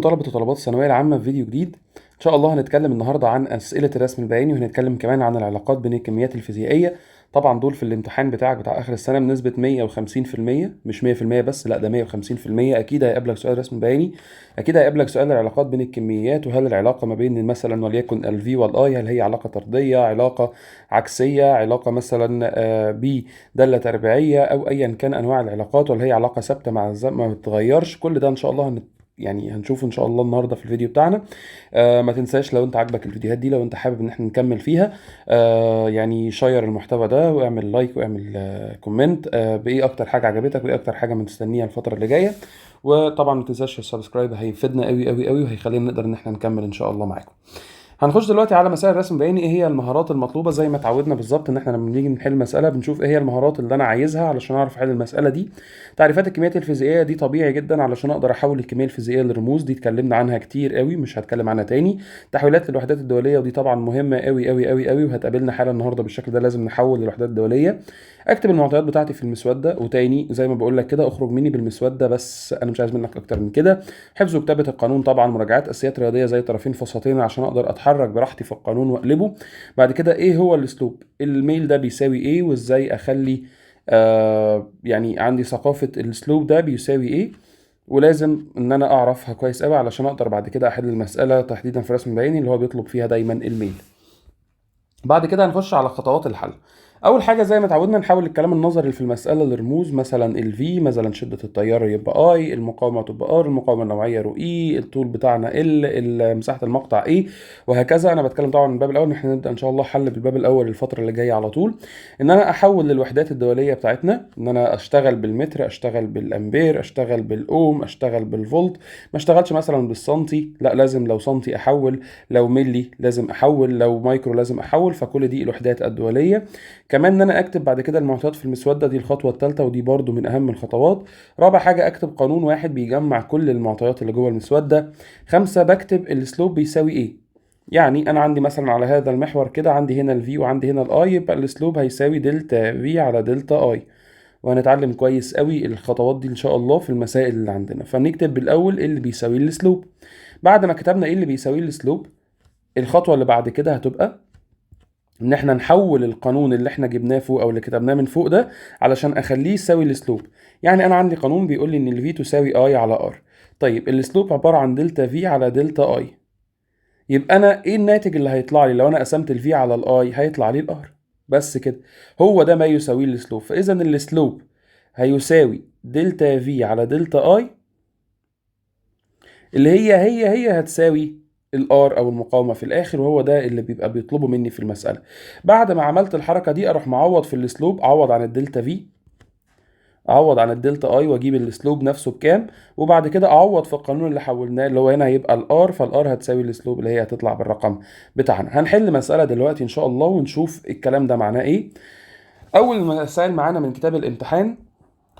طلبة وطالبات الثانوية العامة في فيديو جديد. إن شاء الله هنتكلم النهاردة عن أسئلة الرسم البياني، وهنتكلم كمان عن العلاقات بين الكميات الفيزيائية. طبعا دول في الامتحان بتاعك بتاع آخر السنة بنسبة 150%، مش 100% بس، لا ده 150%. أكيد هيقابلك سؤال رسم بياني، أكيد هيقابلك سؤال العلاقات بين الكميات، وهل العلاقة ما بين مثلا وليكن ال V وال I هل هي علاقة طردية، علاقة عكسية، علاقة مثلا بدالة تربيعية، أو أيا كان أنواع العلاقات، ولا هي علاقة ثابتة مع الزمن ما بتتغيرش. كل ده إن شاء الله هنشوفه ان شاء الله النهارده في الفيديو بتاعنا. ما تنساش لو انت عاجبك الفيديوهات دي، لو انت حابب ان احنا نكمل فيها، share المحتوى ده، واعمل like، واعمل comment بايه اكتر حاجة عجبتك، وايه اكتر حاجة مستنيها الفترة اللي جاية. وطبعا ما تنساش ال subscribe، هيفيدنا قوي قوي قوي، وهيخلينا نقدر ان احنا نكمل ان شاء الله معاكم. هنخش دلوقتي على مسائل الرسم البياني. ايه هي المهارات المطلوبة؟ زي ما اتعودنا بالظبط ان احنا لما بنيجي نحل مسالة بنشوف ايه هي المهارات اللي انا عايزها علشان اعرف احل المسالة دي. تعريفات الكميات الفيزيائية دي طبيعي جدا علشان اقدر احول الكمية الفيزيائية لرموز، دي اتكلمنا عنها كتير قوي مش هتكلم عنها تاني. تحويلات للوحدات الدولية، ودي طبعا مهمة قوي قوي قوي قوي، وهتقابلنا حالا النهارده بالشكل ده، لازم نحول للوحدات الدولية. اكتب المعطيات بتاعتي في المسوده، وتاني زي ما بقول لك كده اخرج مني بالمسوده بس، انا مش عايز منك اكتر من كده. حفظ وكتابه القانون طبعا، مراجعات اساسيات رياضية زي طرفين فساتين عشان اقدر اتحرك براحتي في القانون واقلبه. بعد كده ايه هو ال slope، الميل ده بيساوي ايه، وازاي اخلي يعني عندي ثقافة ال slope ده بيساوي ايه، ولازم ان انا اعرفها كويس قوي علشان اقدر بعد كده احل المسالة تحديدا في الرسم البياني اللي هو بيطلب فيها دايما الميل. بعد كده هنخش على خطوات الحل. اول حاجة زي ما اتعودنا نحول الكلام النظري اللي في المسالة لرموز، مثلا ال V، مثلا شده التيار يبقى I، المقاومة تبقى R، المقاومة النوعية rho e، الطول بتاعنا L، مساحة المقطع A، وهكذا. انا بتكلم طبعا من الباب الاول، ان احنا نبدا ان شاء الله حل بالباب الاول الفترة اللي جاية على طول. ان انا احول للوحدات الدولية بتاعتنا، ان انا اشتغل بالمتر، اشتغل بالامبير، اشتغل بالاوم، اشتغل بالفولت، ما اشتغلش مثلا بالسنتي، لا لازم لو سنتي احول، لو ملي لازم احول، لو مايكرو لازم احول، فكل دي الوحدات الدولية. كمان ان انا اكتب بعد كده المعطيات في المسوده، دي الخطوة الثالثة ودي برضو من اهم الخطوات. رابع حاجة اكتب قانون واحد بيجمع كل المعطيات اللي جوه المسوده. خمسة بكتب ال slope بيساوي ايه، يعني انا عندي مثلا على هذا المحور كده عندي هنا ال V وعندي هنا ال I، يبقى ال slope هيساوي delta V على delta I. وهنتعلم كويس قوي الخطوات دي ان شاء الله في المسائل اللي عندنا. فنكتب بالاول ايه اللي بيساوي ال slope. بعد ما كتبنا ايه اللي بيساوي ال slope، الخطوة اللي بعد كده هتبقى ان احنا نحول القانون اللي احنا جبناه فوق او اللي كتبناه من فوق ده علشان اخليه يساوي ال slope. يعني انا عندي قانون بيقول لي ان ال V تساوي I على R. طيب ال slope عبارة عن delta V على delta I، يبقى انا ايه الناتج اللي هيطلع لي لو انا قسمت ال V على ال I؟ هيطلع لي ال R بس كده، هو ده ما يساويه ال slope. فاذا ال slope هيساوي delta V على delta I، اللي هي هتساوي ال R او المقاومة في الاخر، وهو ده اللي بيبقى بيطلبه مني في المسالة. بعد ما عملت الحركة دي اروح معوض في ال slope، اعوض عن ال delta V، اعوض عن ال delta I، واجيب ال slope نفسه بكام، وبعد كده اعوض في القانون اللي حولناه اللي هو هنا هيبقى ال R، فال R هتساوي ال slope اللي هي هتطلع بالرقم بتاعنا. هنحل مسالة دلوقتي ان شاء الله ونشوف الكلام ده معناه ايه. اول مسائل معانا من كتاب الامتحان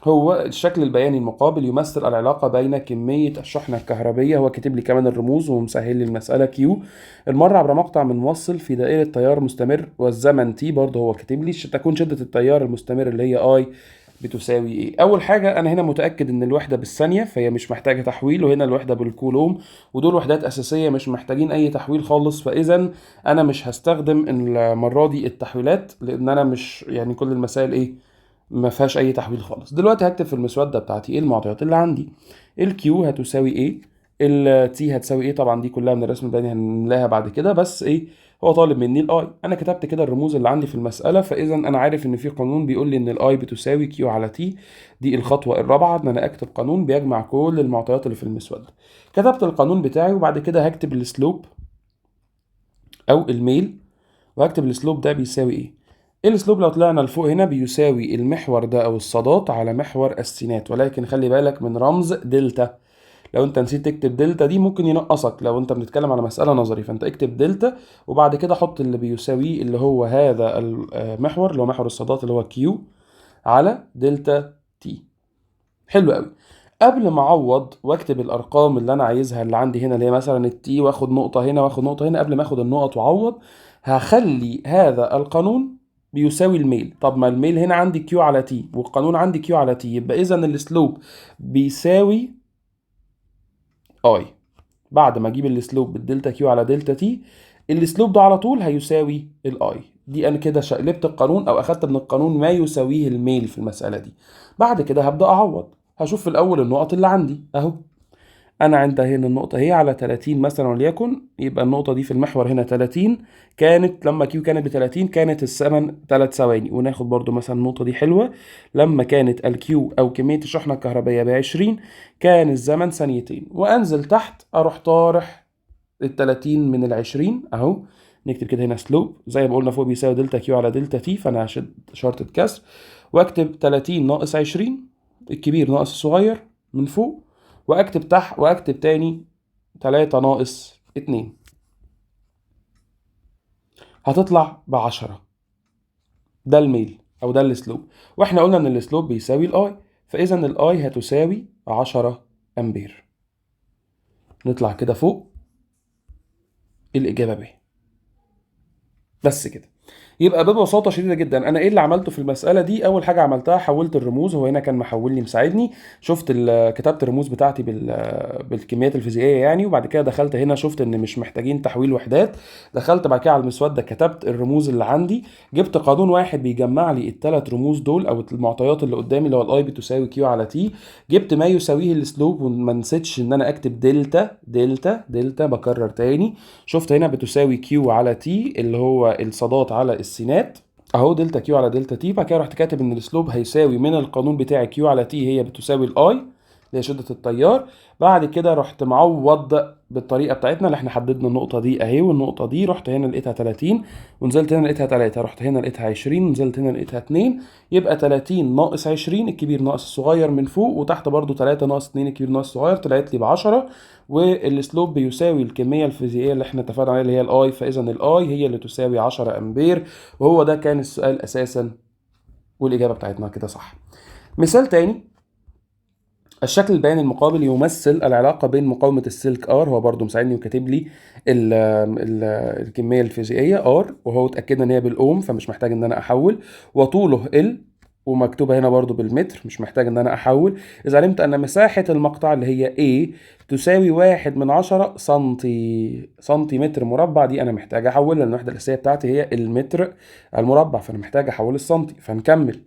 هو الشكل البياني المقابل يمثل العلاقة بين كمية الشحنة الكهربية، هو كاتب لي كمان الرموز ومسهل لي المسألة، Q المرة عبر مقطع من موصل في دائرة تيار مستمر والزمن T، برضه هو كاتب لي تكون شدة التيار المستمر اللي هي I بتساوي ايه. أول حاجة أنا هنا متأكد إن الوحدة بالثانية فهي مش محتاجة تحويل، وهنا الوحدة بالكولوم، ودول وحدات أساسية مش محتاجين أي تحويل خالص، فإذا أنا مش هستخدم المرة دي التحويلات لأن أنا مش يعني كل المسائل ايه ما فيهاش اي تحويل خالص. دلوقتي هكتب في المسوده بتاعتي ايه المعطيات اللي عندي. ال Q هتساوي ايه، ال T هتساوي ايه، طبعا دي كلها من الرسم البياني هنلاقيها بعد كده، بس ايه هو طالب مني ال I. انا كتبت كده الرموز اللي عندي في المسالة، فاذا انا عارف ان في قانون بيقول لي ان ال I بتساوي Q على T. دي الخطوة الرابعة، ان انا اكتب قانون بيجمع كل المعطيات اللي في المسوده. كتبت القانون بتاعي، وبعد كده هكتب ال slope او الميل، وهكتب ال slope ده بيساوي ايه. ال slope لو طلعنا لفوق هنا بيساوي المحور ده او الصادات على محور السينات، ولكن خلي بالك من رمز دلتا. لو انت نسيت تكتب دلتا دي ممكن ينقصك لو انت بنتكلم على مسألة نظري، فانت اكتب دلتا وبعد كده حط اللي بيساويه اللي هو هذا المحور اللي هو محور الصادات اللي هو Q على delta T. حلو قوي. قبل ما اعوض واكتب الارقام اللي انا عايزها اللي عندي هنا اللي هي مثلا ال T، واخد نقطة هنا واخد نقطة هنا، قبل ما اخد النقط واعوض هخلي هذا القانون بيساوي الميل. طب ما الميل هنا عندي Q على T والقانون عندي Q على T، يبقى اذا ال slope بيساوي I. بعد ما اجيب ال slope بال delta Q على delta t، ال slope ده على طول هيساوي ال I. دي انا كده شقلبت القانون او اخدت من القانون ما يساويه الميل في المسالة دي. بعد كده هبدا اعوض، هشوف في الاول النقط اللي عندي اهو. انا عندي هنا النقطة هي على 30 مثلا وليكن، يبقى النقطة دي في المحور هنا 30، كانت لما Q كانت ب 30 كانت الزمن 3 ثواني. وناخد برضو مثلا النقطة دي حلوة، لما كانت ال Q او كمية الشحنة الكهربائية ب 20 كان الزمن ثانيتين. وانزل تحت اروح طارح ال 30 من ال 20 اهو، نكتب كده هنا slope زي ما قلنا فوق بيساوي delta Q على delta t، فانا هشد شرطه كسر واكتب 30 ناقص 20، الكبير ناقص الصغير من فوق، واكتب تحت واكتب تاني 3 ناقص 2، هتطلع ب10. ده الميل او ده ال slope، واحنا قلنا ان ال slope بيساوي ال I، فاذا ال I هتساوي 10 امبير. نطلع كده فوق الاجابة ب. بس كده. يبقى ببساطة شديدة جدا انا ايه اللي عملته في المسالة دي؟ اول حاجة عملتها حولت الرموز، هو هنا كان محولني مساعدني، شفت كتبت الرموز بتاعتي بالكميات الفيزيائية يعني، وبعد كده دخلت هنا شفت ان مش محتاجين تحويل وحدات، دخلت بعد كده على المسوده كتبت الرموز اللي عندي، جبت قانون واحد بيجمع لي الثلاث رموز دول او المعطيات اللي قدامي اللي هو ال I بتساوي Q على t، جبت ما يساويه ال slope، وما نسيتش ان انا اكتب delta delta delta، بكرر تاني، شفت هنا بتساوي Q على t اللي هو الصادات على السينات اهو، delta Q على delta t. بعد كده رحت كاتب ان ال slope هيساوي من القانون بتاعي Q على t هي بتساوي ال I اللي هي شدة التيار. بعد كده رحت معوض بالطريقة بتاعتنا اللي احنا حددنا النقطة دي اهي والنقطة دي، رحت هنا لقيتها 30 ونزلت هنا لقيتها 3، رحت هنا لقيتها 20 ونزلت هنا لقيتها 2، يبقى 30 ناقص 20 الكبير ناقص الصغير من فوق، وتحت برضو 3 ناقص 2 الكبير ناقص الصغير، طلعت لي ب 10. وال slope بيساوي الكمية الفيزيائية اللي احنا اتفقنا عليها اللي هي ال I، فاذا ال I هي اللي تساوي 10 امبير. وهو ده كان السؤال اساسا، والاجابة بتاعتنا كده صح. مثال تاني، الشكل البياني المقابل يمثل العلاقة بين مقاومة السلك R، هو برضو مساعدني وكاتب لي ال ال الكمية الفيزيائية R، وهو اتأكدنا ان هي بالأوم فمش محتاج ان انا احول، وطوله L ومكتوبة هنا برضو بالمتر مش محتاج ان انا احول. اذا علمت ان مساحة المقطع اللي هي A تساوي 1/10 سنتيمتر مربع، دي انا محتاج احولها لان الوحدة الاساسية بتاعتي هي المتر المربع، فانا محتاج احول السنتي. فنكمل،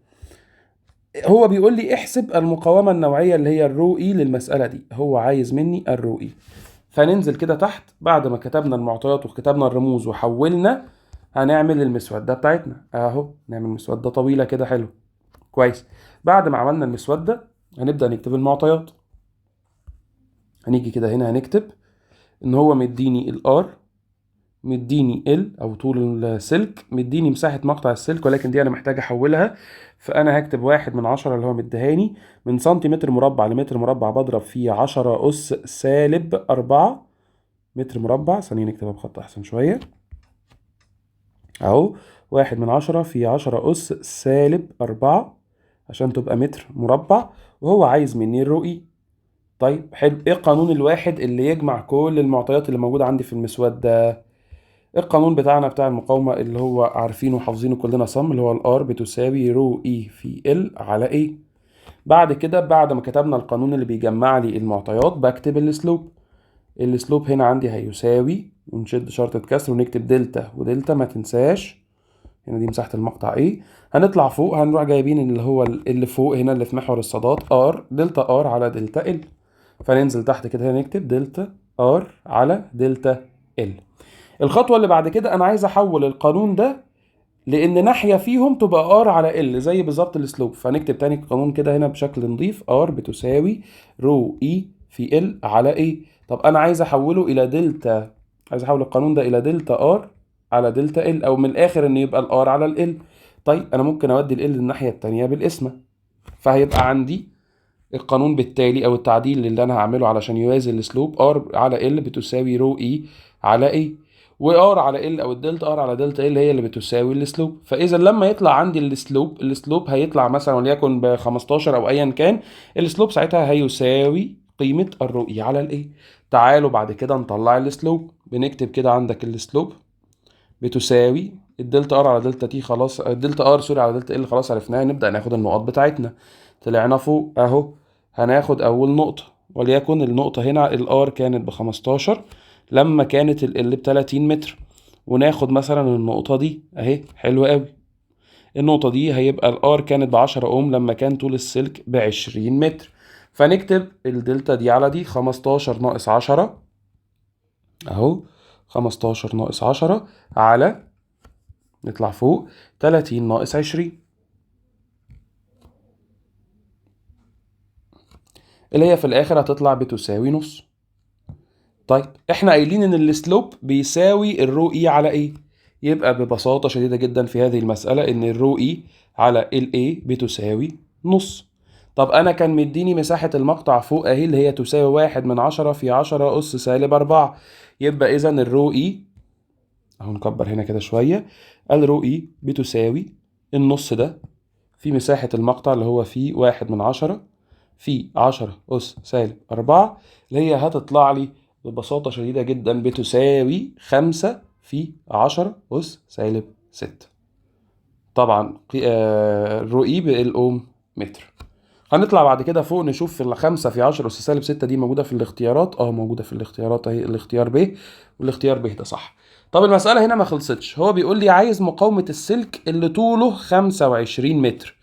هو بيقول لي احسب المقاومة النوعية اللي هي ال rho e للمسألة دي، هو عايز مني ال rho e. فننزل كده تحت بعد ما كتبنا المعطيات وكتبنا الرموز وحولنا، هنعمل المسودة بتاعتنا اهو، نعمل مسودة طويلة كده حلو كويس. بعد ما عملنا المسودة هنبدأ نكتب المعطيات. هنيجي كده هنا هنكتب ان هو مديني ال R، مديني L او طول السلك، مديني مساحة مقطع السلك، ولكن دي انا محتاج احولها، فانا هكتب 1/10 اللي هو مديهاني من سنتيمتر مربع لمتر مربع، بضرب فيه 10 أس سالب 4 متر مربع. ثانية نكتبها بخط احسن شوية اهو، 1/10 في 10 أس سالب 4 عشان تبقى متر مربع، وهو عايز مني ال rho e. طيب حلو، ايه القانون الواحد اللي يجمع كل المعطيات اللي موجودة عندي في المسودة؟ القانون بتاعنا بتاع المقاومة اللي هو عارفينه وحافظينه كلنا صم، اللي هو ال R بتساوي rho e في L على A. بعد كده بعد ما كتبنا القانون اللي بيجمع لي المعطيات بكتب ال slope. ال slope هنا عندي هيساوي، ونشد شرطة كسر ونكتب delta و delta ما تنساش هنا دي مساحة المقطع A. هنطلع فوق هنروح جايبين اللي هو اللي فوق هنا اللي في محور الصادات R delta R على delta L، فننزل تحت كده هنا نكتب delta R على delta L. الخطوة اللي بعد كده أنا عايز أحول القانون ده لأن ناحية فيهم تبقى R على L زي بالظبط ال slope، فنكتب تاني القانون كده هنا بشكل نظيف، R بتساوي rho e في L على A. طب أنا عايز أحوله إلى دلتا، عايز أحول القانون ده إلى delta R على delta L، أو من الآخر إن يبقى ال R على L. طيب أنا ممكن أودي L الناحية التانية بالقسمة، فهيبقى عندي القانون بالتالي أو التعديل اللي أنا هعمله علشان يوازي ال slope R على L بتساوي rho e على A، و R على L او ال delta R على delta L هي اللي بتساوي ال slope. فاذا لما يطلع عندي ال slope، ال slope هيطلع مثلا وليكن ب 15 او ايا كان، ال slope ساعتها هيساوي قيمة ال rho e على ال A. تعالوا بعد كده نطلع ال slope، بنكتب كده عندك ال slope بتساوي ال delta R على delta t، خلاص ال delta R sorry على delta L خلاص عرفناها. نبدا ناخد النقاط بتاعتنا، طلعنا فوق اهو، هناخد اول نقطة وليكن النقطة هنا ال R كانت ب15 لما كانت ال L ب30 متر، وناخد مثلا النقطة دي اهي، حلوة قوي. النقطة دي هيبقى ال R كانت ب10 اوم لما كان طول السلك ب20 متر، فنكتب الدلتا دي على دي 15 ناقص 10 اهو، 15 ناقص 10 على، نطلع فوق 30 ناقص 20، اللي هي في الاخر هتطلع بتساوي نص. طيب احنا قايلين ان ال slope بيساوي ال rho e على A، يبقى ببساطة شديدة جدا في هذه المسألة ان ال rho e على ال A بتساوي نص. طب انا كان مديني مساحة المقطع فوق اهي اللي هي تساوي 1/10 في 10 أس سالب 4، يبقى اذا ال rho e اهو، نكبر هنا كده شوية، ال rho e بتساوي النص ده في مساحة المقطع اللي هو فيه 1/10 في 10 أس سالب 4، اللي هي هتطلع لي ببساطة شديدة جدا بتساوي 5 في 10 أس سالب 6. طبعا ال rho e بالأوم متر. هنطلع بعد كده فوق نشوف ال5 في 10 أس سالب 6 دي موجودة في الاختيارات. موجودة في الاختيارات اهي، الاختيار ب، والاختيار ب ده صح. طب المسألة هنا ما خلصتش، هو بيقول لي عايز مقاومة السلك اللي طوله 25 متر.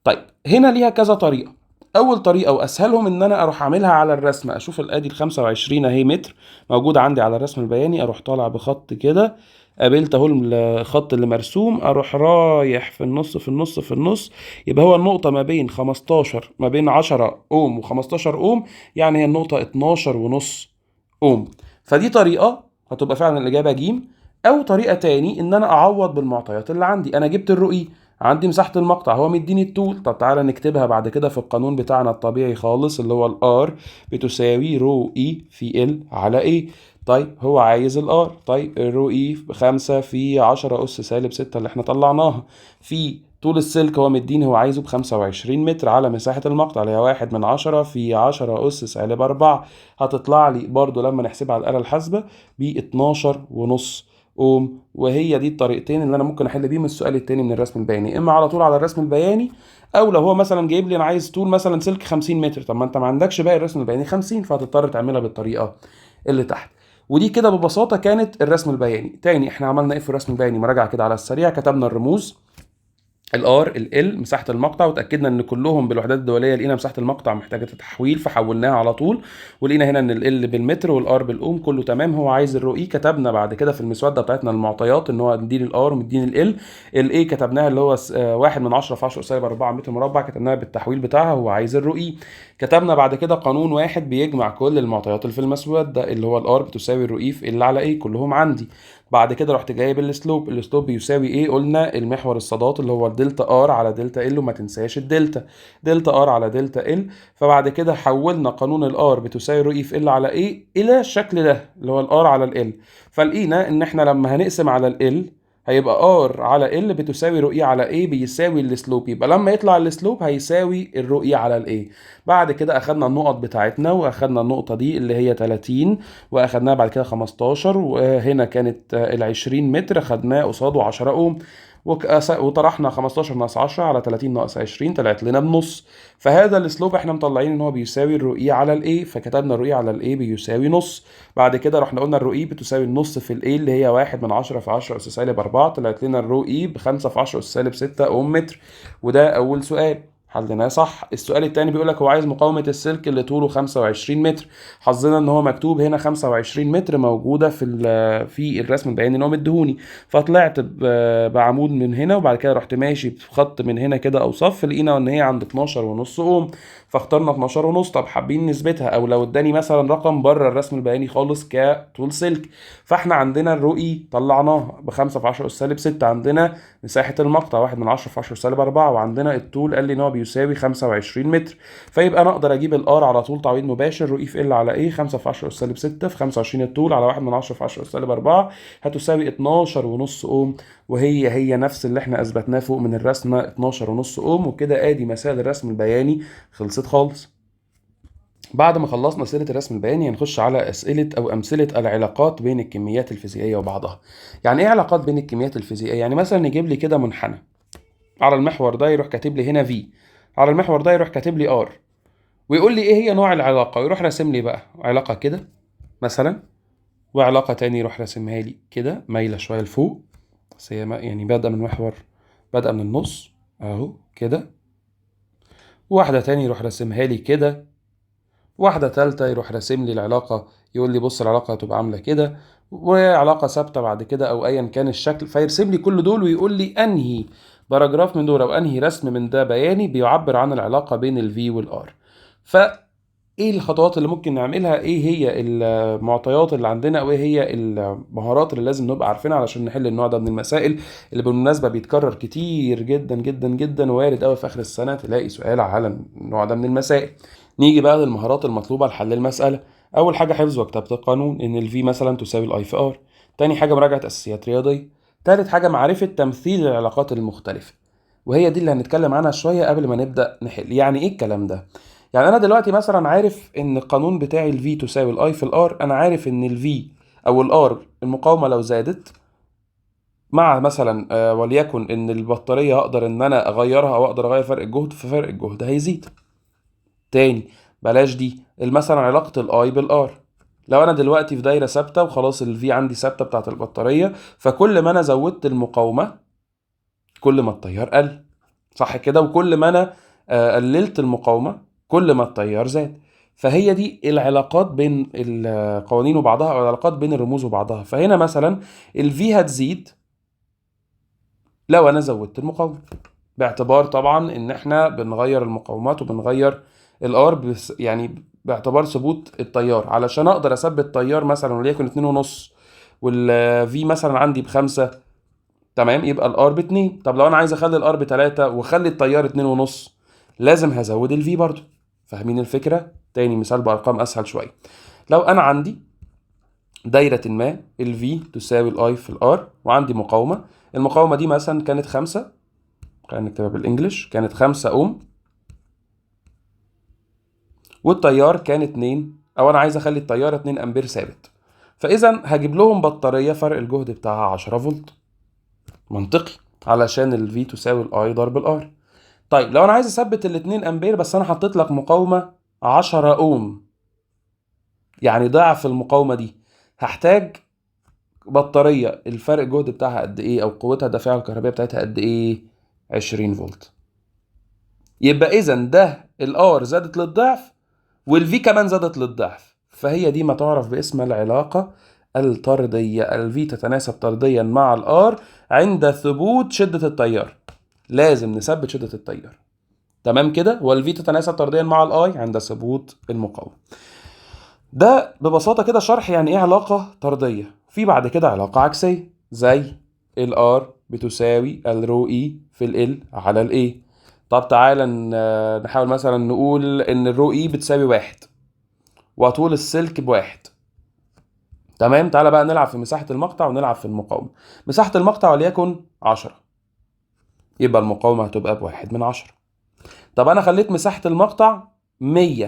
طيب هنا ليها كذا طريقة. أول طريقة وأسهلهم إن أنا أروح أعملها على الرسمة، أشوف الأدي ال25 أهي متر موجودة عندي على الرسم البياني، أروح طالع بخط كده، قابلت أهو الخط اللي مرسوم، أروح رايح في النص في النص في النص، يبقى هو النقطة ما بين 15، ما بين 10 أوم و15 أوم، يعني هي النقطة 12.5 أوم. فدي طريقة هتبقى فعلا الإجابة جيم. أو طريقة تاني إن أنا أعوض بالمعطيات اللي عندي، أنا جبت ال rho e، عندي مساحة المقطع، هو مديني الطول، طب تعالى نكتبها بعد كده في القانون بتاعنا الطبيعي خالص اللي هو ال R بتساوي rho e في L على A. طيب هو عايز ال R، طيب ال rho e 5 في 10 أس سالب 6 اللي احنا طلعناها، في طول السلك هو مديني هو عايزه ب25 متر على مساحة المقطع اللي هي 1/10 في 10 أس سالب 4، هتطلع لي برضو لما نحسبها على الآلة الحاسبة ب12.5 أوم. وهي دي الطريقتين اللي أنا ممكن أحل بيهم السؤال التاني من الرسم البياني، إما على طول على الرسم البياني، أو لو هو مثلا جايب لي أنا عايز طول مثلا سلك 50 متر، طب ما أنت ما عندكش باقي الرسم البياني 50، فهتضطر تعملها بالطريقة اللي تحت. ودي كده ببساطة كانت الرسم البياني. تاني إحنا عملنا إيه في الرسم البياني؟ مراجعة كده على السريع، كتبنا الرموز ال R ال L مساحة المقطع، وتأكدنا ان كلهم بالوحدات الدولية، لقينا مساحة المقطع محتاجة تحويل فحولناها على طول، ولقينا هنا ان ال L بالمتر وال R بالاوم، كله تمام. هو عايز ال rho e، كتبنا بعد كده في المسودة بتاعتنا المعطيات ان هو مديني ال R ومديني ال L، ال A كتبناها اللي هو 1/10 في 10 أس سالب 4 متر مربع، كتبناها بالتحويل بتاعها، هو عايز ال rho e. كتبنا بعد كده قانون واحد بيجمع كل المعطيات اللي في المسودة اللي هو ال R بتساوي ال rho e في L على A، كلهم عندي. بعد كده رحت جايب ال slope، ال slope بيساوي ايه؟ قلنا المحور الصادات اللي هو ال delta R على delta L، وما تنساش ال delta، delta R على delta L. فبعد كده حولنا قانون ال R بتساوي rho e في L على A الى الشكل ده اللي هو ال R على ال L. فلقينا ان احنا لما هنقسم على ال L هيبقى R على L بتساوي rho e على A بيساوي ال slope، يبقى لما يطلع ال slope هيساوي ال rho e على ال A. بعد كده اخدنا النقط بتاعتنا، واخدنا النقطة دي اللي هي 30، واخدناها بعد كده 15، وهنا كانت ال 20 متر خدناه قصاده 10 اوم، وطرحنا 15 ناقص 10 على 30 ناقص 20 طلعت لنا بنص. فهذا ال slope احنا مطلعين ان هو بيساوي ال rho e على ال A، فكتبنا ال rho e على ال A بيساوي نص. بعد كده رحنا قلنا ال rho e بتساوي النص في ال A اللي هي 1/10 في 10 أس سالب 4، طلعت لنا ال rho e ب5 في 10 أس سالب 6 اوم متر. وده اول سؤال حلناه صح. السؤال التاني بيقول لك هو عايز مقاومة السلك اللي طوله 25 متر، حظنا ان هو مكتوب هنا 25 متر موجودة في الرسم البياني اللي هو مديهوني، فطلعت بعمود من هنا، وبعد كده رحت ماشي بخط من هنا كده او صف، لقينا ان هي عند 12.5 اوم، فاخترنا 12.5. طب حابين نثبتها، او لو اداني مثلا رقم بره الرسم البياني خالص كطول سلك، فاحنا عندنا ال rho e طلعناها ب5 في 10 أس سالب 6، عندنا مساحة المقطع 1/10 في 10 أس سالب 4، وعندنا الطول قال لي ان هو بيساوي 25 متر، فيبقى انا اقدر اجيب ال R على طول تعويض مباشر، rho e في L على A، 5 في 10 أس سالب 6 في 25 الطول على 1/10 في 10 أس سالب 4، هتساوي 12.5 اوم، وهي هي نفس اللي احنا اثبتناه فوق من الرسمه 12.5 اوم. وكده ادي مسائل الرسم البياني خلصت خالص. بعد ما خلصنا أسئلة الرسم البياني هنخش على أسئلة أو أمثلة العلاقات بين الكميات الفيزيائية وبعضها. يعني إيه علاقات بين الكميات الفيزيائية؟ يعني مثلا يجيب لي كده منحنى على المحور ده يروح كاتب لي هنا V، على المحور ده يروح كاتب لي R، ويقول لي ايه هي نوع العلاقة، ويروح راسم لي بقى علاقة كده مثلا، وعلاقة تاني يروح راسمها لي كده مايلة شوية لفوق، بس هي يعني بادئة من محور، بادئة من النص اهو كده، واحدة تاني يروح راسمها لي كده، واحدة تالتة يروح راسم لي العلاقة يقول لي بص العلاقة هتبقى عاملة كده، وعلاقة ثابتة بعد كده أو أيا كان الشكل. فيرسم لي كل دول ويقول لي أنهي paragraph من دول أو أنهي رسم من ده بياني بيعبر عن العلاقة بين ال V وال R. فإيه الخطوات اللي ممكن نعملها؟ إيه هي المعطيات اللي عندنا؟ أو إيه هي المهارات اللي لازم نبقى عارفينها علشان نحل النوع ده من المسائل اللي بالمناسبة بيتكرر كتير جدا جدا جدا، وارد أوي في آخر السنة تلاقي سؤال على النوع ده من المسائل. نيجي بقى للمهارات المطلوبة لحل المسألة. أول حاجة حفظ وكتابة القانون، إن ال V مثلا تساوي ال I في R. تاني حاجة مراجعة أساسيات رياضية. تالت حاجة معرفة تمثيل العلاقات المختلفة، وهي دي اللي هنتكلم عنها شوية قبل ما نبدأ نحل. يعني إيه الكلام ده؟ يعني أنا دلوقتي مثلا عارف إن القانون بتاعي ال V تساوي ال I في ال R، أنا عارف إن ال V أو ال R المقاومة لو زادت مع مثلا وليكن إن البطارية هقدر إن أنا أغيرها أو أقدر أغير فرق الجهد، ففرق الجهد هيزيد. تاني بلاش دي، مثلا علاقة ال I بال R، لو انا دلوقتي في دايرة ثابتة وخلاص ال V عندي ثابتة بتاعت البطارية، فكل ما انا زودت المقاومة كل ما التيار قل، صح كده؟ وكل ما انا قللت المقاومة كل ما التيار زاد. فهي دي العلاقات بين القوانين وبعضها، او العلاقات بين الرموز وبعضها. فهنا مثلا ال V هتزيد لو انا زودت المقاومة، باعتبار طبعا ان احنا بنغير المقاومات وبنغير ال R بس، يعني باعتبار ثبوت التيار، علشان اقدر اثبت تيار مثلا وليكن 2.5 وال V مثلا عندي ب5، تمام، يبقى ال R ب2. طب لو انا عايز اخلي ال R ب3 واخلي التيار 2.5، لازم هزود ال V برضو. فاهمين الفكرة؟ تاني مثال بارقام اسهل شوية. لو انا عندي دايرة ما ال V تساوي ال I في ال R، وعندي مقاومة، المقاومة دي مثلا كانت 5، خلينا نكتبها بال English، كانت 5 اوم، والتيار كان 2، او انا عايز اخلي التيار 2 امبير ثابت، فاذا هجيب لهم بطارية فرق الجهد بتاعها 10 فولت، منطقي علشان ال V تساوي ال I ضرب ال R. طيب لو انا عايز اثبت ال 2 امبير بس انا حطيت لك مقاومة 10 اوم، يعني ضعف المقاومة دي، هحتاج بطارية الفرق الجهد بتاعها قد ايه، او قوتها الدافعه الكهربائية بتاعتها قد ايه؟ 20 فولت. يبقى اذا ده ال R زادت للضعف وال V كمان زادت للضعف، فهي دي ما تعرف باسم العلاقة الطردية. ال V تتناسب طرديا مع ال R عند ثبوت شدة التيار، لازم نثبت شدة التيار، تمام كده؟ وال V تتناسب طرديا مع ال I عند ثبوت المقاومة. ده ببساطة كده شرح يعني ايه علاقة طردية. في بعد كده علاقة عكسية زي ال R بتساوي ال rho e في ال L على ال A. طب تعالى نحاول مثلا نقول ان ال rho e بتساوي 1 وطول السلك ب1، تمام؟ تعالى بقى نلعب في مساحة المقطع ونلعب في المقاومة. مساحة المقطع وليكن 10، يبقى المقاومة هتبقى ب1 من 10. طب انا خليت مساحة المقطع 100،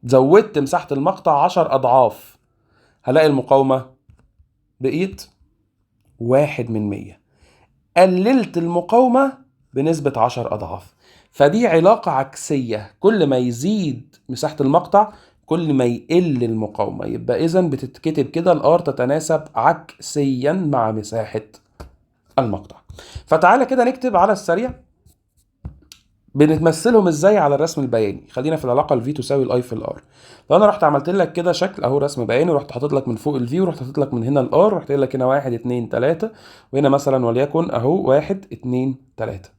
زودت مساحة المقطع 10 اضعاف، هلاقي المقاومة بقيت 1 من 100، قللت المقاومة بنسبة 10 أضعاف. فدي علاقة عكسية، كل ما يزيد مساحة المقطع كل ما يقل المقاومة. يبقى إذن بتتكتب كده ال R تتناسب عكسيا مع مساحة المقطع. فتعالى كده نكتب على السريع بنتمثلهم ازاي على الرسم البياني. خلينا في العلاقة ال V تساوي ال I في ال R. لو انا رحت عملت لك كده شكل اهو رسم بياني، ورحت حاطط لك من فوق ال V، ورحت حاطط لك من هنا ال R، ورحت قايل لك هنا 1 2 3، وهنا مثلا وليكن اهو 1 2 3.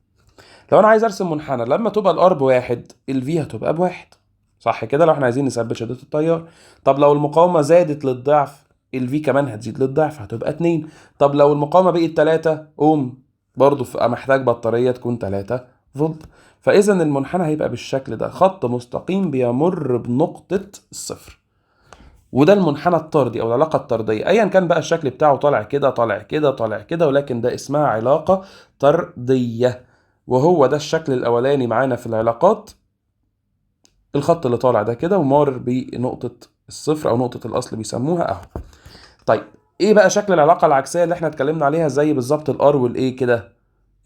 لو انا عايز ارسم منحنى، لما تبقى ال R ب1 ال V هتبقى ب1، صح كده؟ لو احنا عايزين نثبت شدة التيار. طب لو المقاومة زادت للضعف ال V كمان هتزيد للضعف، هتبقى 2. طب لو المقاومة بقت 3 اوم، برضه محتاج بطارية تكون 3 فولت. فإذا المنحنى هيبقى بالشكل ده، خط مستقيم بيمر بنقطة الصفر، وده المنحنى الطردي أو العلاقة الطردية، أيا كان بقى الشكل بتاعه، طالع كده طالع كده طالع كده، ولكن ده اسمها علاقة طردية. وهو ده الشكل الأولاني معانا في العلاقات، الخط اللي طالع ده كده ومار بنقطة الصفر أو نقطة الأصل بيسموها أهو. طيب إيه بقى شكل العلاقة العكسية اللي إحنا اتكلمنا عليها زي بالظبط ال R وال A كده؟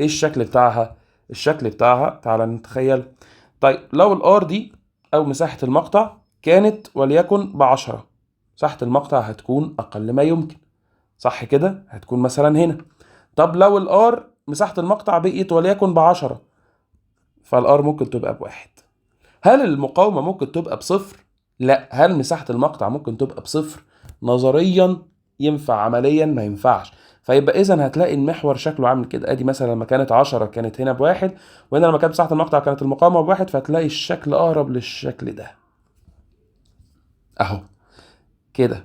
إيه الشكل بتاعها؟ الشكل بتاعها تعالى نتخيل. طيب لو ال R دي او مساحة المقطع كانت وليكن ب10، مساحة المقطع هتكون اقل ما يمكن، صح كده؟ هتكون مثلا هنا. طب لو ال R مساحة المقطع بقيت وليكن ب10، فال R ممكن تبقى ب1. هل المقاومة ممكن تبقى ب0؟ لا. هل مساحة المقطع ممكن تبقى ب0؟ نظريا ينفع، عمليا ما ينفعش. فيبقى اذا هتلاقي المحور شكله عامل كده، ادي مثلا لما كانت 10 كانت هنا ب1، وهنا لما كانت مساحة المقطع كانت المقاومة ب1، فهتلاقي الشكل اقرب للشكل ده اهو كده.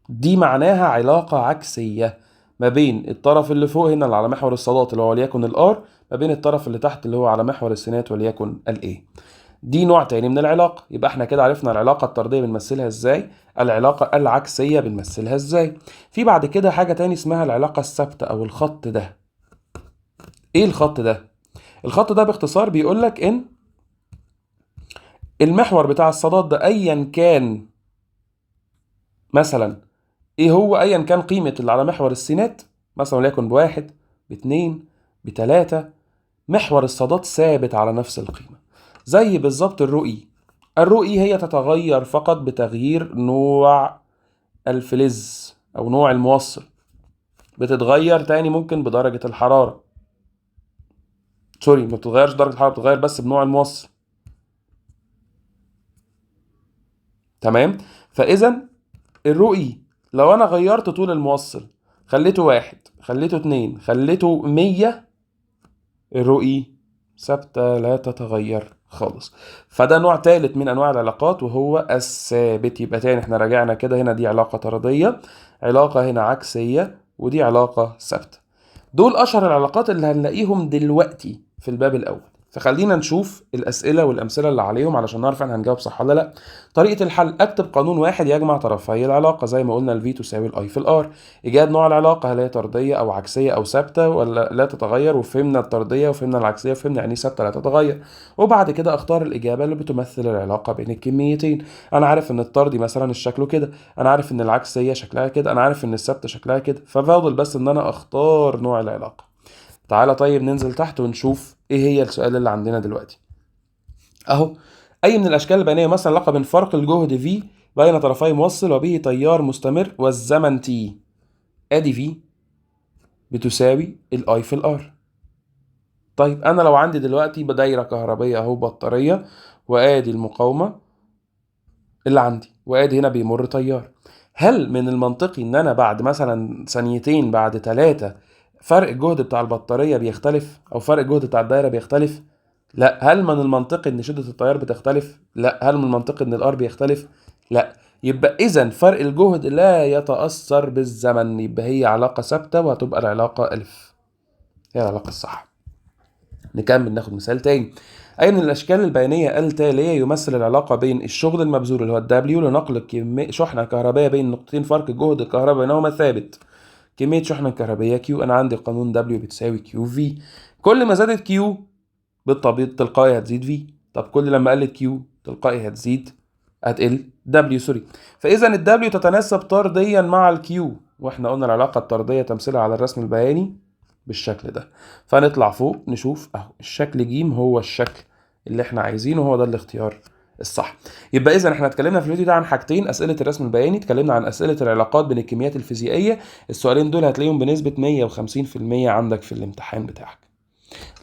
دي معناها علاقة عكسية ما بين الطرف اللي فوق هنا اللي على محور الصادات اللي هو وليكن ال R، ما بين الطرف اللي تحت اللي هو على محور السينات وليكن ال A. دي نوع تاني من العلاقة. يبقى احنا كده عرفنا العلاقة الطردية بنمثلها ازاي، العلاقة العكسية بنمثلها ازاي. في بعد كده حاجة تاني اسمها العلاقة الثابتة او الخط ده. ايه الخط ده؟ الخط ده باختصار بيقولك ان المحور بتاع الصادات ده ايا كان مثلا ايه هو، ايا كان قيمة اللي على محور السينات مثلا وليكن ب1 ب2 ب3، محور الصادات ثابت على نفس القيمة. زي بالظبط ال rho e. ال rho e هي تتغير فقط بتغيير نوع الفلز او نوع الموصل، بتتغير تاني ممكن بدرجة الحرارة، sorry ما بتتغيرش درجة الحرارة، بتتغير بس بنوع الموصل. تمام؟ فاذا ال rho e لو انا غيرت طول الموصل، خليته 1، خليته 2، خليته 100، ال rho e ثابتة لا تتغير خالص. فده نوع تالت من انواع العلاقات وهو الثابت. يبقى تاني احنا راجعنا كده، هنا دي علاقة طردية، علاقة هنا عكسية، ودي علاقة ثابتة. دول اشهر العلاقات اللي هنلاقيهم دلوقتي في الباب الاول. فخلينا نشوف الاسئلة والامثلة اللي عليهم علشان نعرف احنا هنجاوب صح ولا لا. طريقه الحل: اكتب قانون واحد يجمع طرفي العلاقة، زي ما قلنا ال V تساوي ال I في ال R. ايجاد نوع العلاقة، هل هي طرديه او عكسية او ثابتة ولا لا تتغير؟ وفهمنا الطرديه وفهمنا العكسيه وفهمنا يعني ثابتة لا تتغير. وبعد كده اختار الاجابة اللي بتمثل العلاقة بين الكميتين. انا عارف ان الطردي مثلا شكله كده، انا عارف ان العكسيه شكلها كده، انا عارف ان الثابتة شكلها كده، ففاضل بس ان انا اختار نوع العلاقة. تعالى طيب ننزل تحت ونشوف ايه هي السؤال اللي عندنا دلوقتي اهو. اي من الاشكال البيانيه مثلا علاقة بين فرق الجهد V بين طرفي موصل وبه تيار مستمر والزمن T. ادي V بتساوي ال I في ال R. طيب انا لو عندي دلوقتي بدايره كهربيه اهو، بطارية، وادي المقاومة اللي عندي، وادي هنا بيمر تيار، هل من المنطقي ان انا بعد مثلا ثانيتين بعد 3 فرق الجهد بتاع البطارية بيختلف أو فرق الجهد بتاع الدايرة بيختلف؟ لا. هل من المنطقي إن شدة التيار بتختلف؟ لا. هل من المنطقي إن الآر بيختلف؟ لا. يبقى إذا فرق الجهد لا يتأثر بالزمن، يبقى هي علاقة ثابتة وهتبقى العلاقة ألف، هي العلاقة الصح. نكمل ناخد مثال تاني. أي من الأشكال البيانية التالية يمثل العلاقة بين الشغل المبذول اللي هو ال W لنقل كمية شحنة كهربائية بين نقطتين فرق الجهد الكهربائي بينهما ثابت، كمية شحنة كهربية Q. أنا عندي قانون W بتساوي Q V، كل ما زادت Q بالطبيعي تلقائي هتزيد V، طب كل لما قلت Q تلقائي هتزيد هتقل W sorry. فإذا ال W تتناسب طرديا مع ال Q، واحنا قلنا العلاقة الطردية تمثيلها على الرسم البياني بالشكل ده. فنطلع فوق نشوف اهو الشكل ج هو الشكل اللي احنا عايزينه، هو ده الاختيار الصح. يبقى اذا احنا اتكلمنا في الفيديو ده عن حاجتين: اسئلة الرسم البياني، اتكلمنا عن اسئلة العلاقات بين الكميات الفيزيائية. السؤالين دول هتلاقيهم بنسبة 150% عندك في الامتحان بتاعك.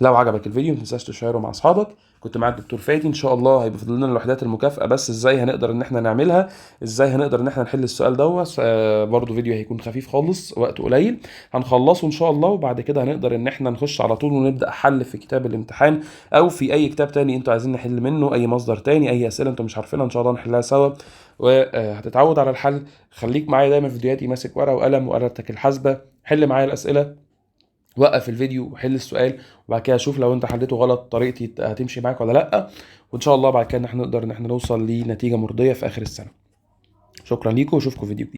لو عجبك الفيديو ما تنساش تشيره مع اصحابك. كنت معاك دكتور فادي. ان شاء الله هيبقى فاضل لنا الوحدات المكافاة، بس ازاي هنقدر ان احنا نعملها، ازاي هنقدر ان احنا نحل السؤال دوت. برضو فيديو هيكون خفيف خالص، وقت قليل هنخلصه ان شاء الله، وبعد كده هنقدر ان احنا نخش على طول ونبدا حل في كتاب الامتحان او في اي كتاب تاني انتوا عايزين نحل منه، اي مصدر تاني، اي اسئلة انتوا مش عارفينها ان شاء الله نحلها سوا، وهتتعود على الحل. خليك معايا دايما في فيديوهاتي ماسك ورقة وقلم وآلتك الحاسبة، حل معايا الاسئلة، وقف الفيديو وحل السؤال، وبعد كده شوف لو انت حليته غلط طريقتي هتمشي معاك ولا لا، وان شاء الله بعد كده ان احنا نقدر ان احنا نوصل لنتيجة مرضية في اخر السنة. شكرا ليكم واشوفكم في فيديو جديد.